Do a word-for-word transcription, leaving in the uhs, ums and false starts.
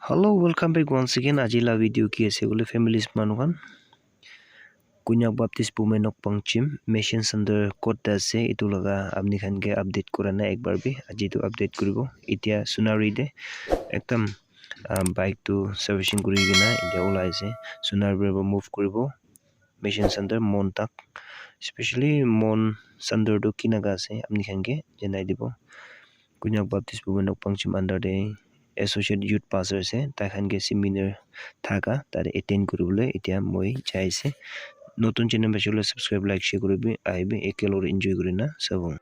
Hello, welcome back once again. Aji la video ki ase koile, families manu khan, Konyak Baptist Women of Pangchim Mission Center kot te ase, etu laga apni khan ke update kura na ek bar bi. Aji tu update kuribo. Etia Sunari te ekdam, ah, bike tu servicing kuri kena etia ulai ase. Sunari para move kuribo Mission Center Mon tak. Especially Mon Center tu kinaga ase, apni khan ke janai dibo. Konyak Baptist Women of Pangchim under te associate youth pastor ase, tai khan ke seminar thaka tate attend kuribole etia moi jai ase. Notun channel hoile subscribe, like, share kuribi, ahibi, ekelogte enjoy kurina sabo.